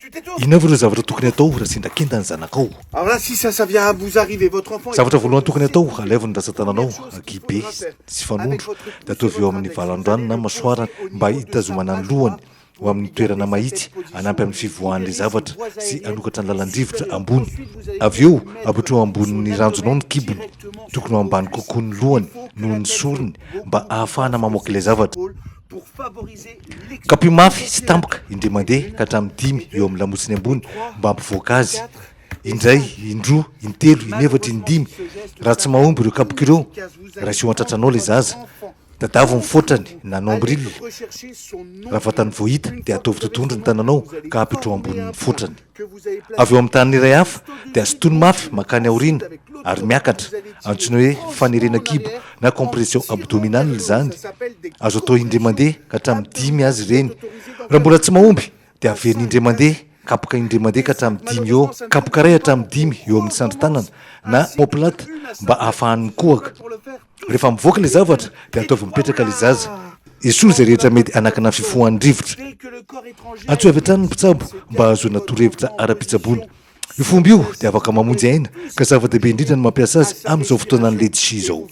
Inona avy ireo zavatra tokony atao raha sendra kenda ny zanakao? Zavatra voalohany tokony atao, alaivo ny rantsan-tananao, ankihibe sy fanondro, dia ataovy eo amin'ny valan-drano na masoara mba hitazomana ny lohany ho amin'ny toerana mahitsy, hanampy amin'ny fivoahan'ilay zavatra sy hanokatra ny lalan-drivotra ambony. Avy eo, apetraho ambonin'ny ranjonao ny kibony, tokony ho ambany kokoa ny lohany noho ny sorony mba hahafahana mamoaka ilay zavatra. Kapohy mafy sy tampoka indray mandeha ka hatramin'ny dimy eo amin'ny lamosiny ambony mba hampivoaka azy. Indray, indroa, intelo, inefatra, indimy. Raha tsy mahomby ireo kapoka ireo, raiso eo an-tratranao ilay zaza. Tadavo ny fotrany na nombril. Raha vatany vao hita dia ataovy totohondry ny tananao ka apetraho ambonin'ny fotrany. Avy eo amin'ny tanana iray hafa dia sintono mafy mankany aoriana ary miakatra, antsoina hoe fanerena kibo na compression abdominale izany. Azo atao indray mandeha ka hatramin'ny dimy azy ireny. Raha mbola tsy mahomby dia averina indray mandeha, kapoka indray mandeha ka hatramin'ny dimy eo, kapoka iray hatramin'ny dimy eo amin'ny sandrin-tanana na omoplate mba hahafahany mikohaka. Rehefa mivoaka ilay zavatra dia ataovy mipetraka ilay zaza. Esory izay rehetra mety hanakana ny fifohan'ny rivotra. Antsoy avy hatrany ny mpitsabo mba hahazoana torohevitra ara-pitsaboana. Io fomba io dia afaka mamonjy aina ka zava-dehibe indrindra ny mampiasa azy amin'izao fotoanan'ny letchi izao.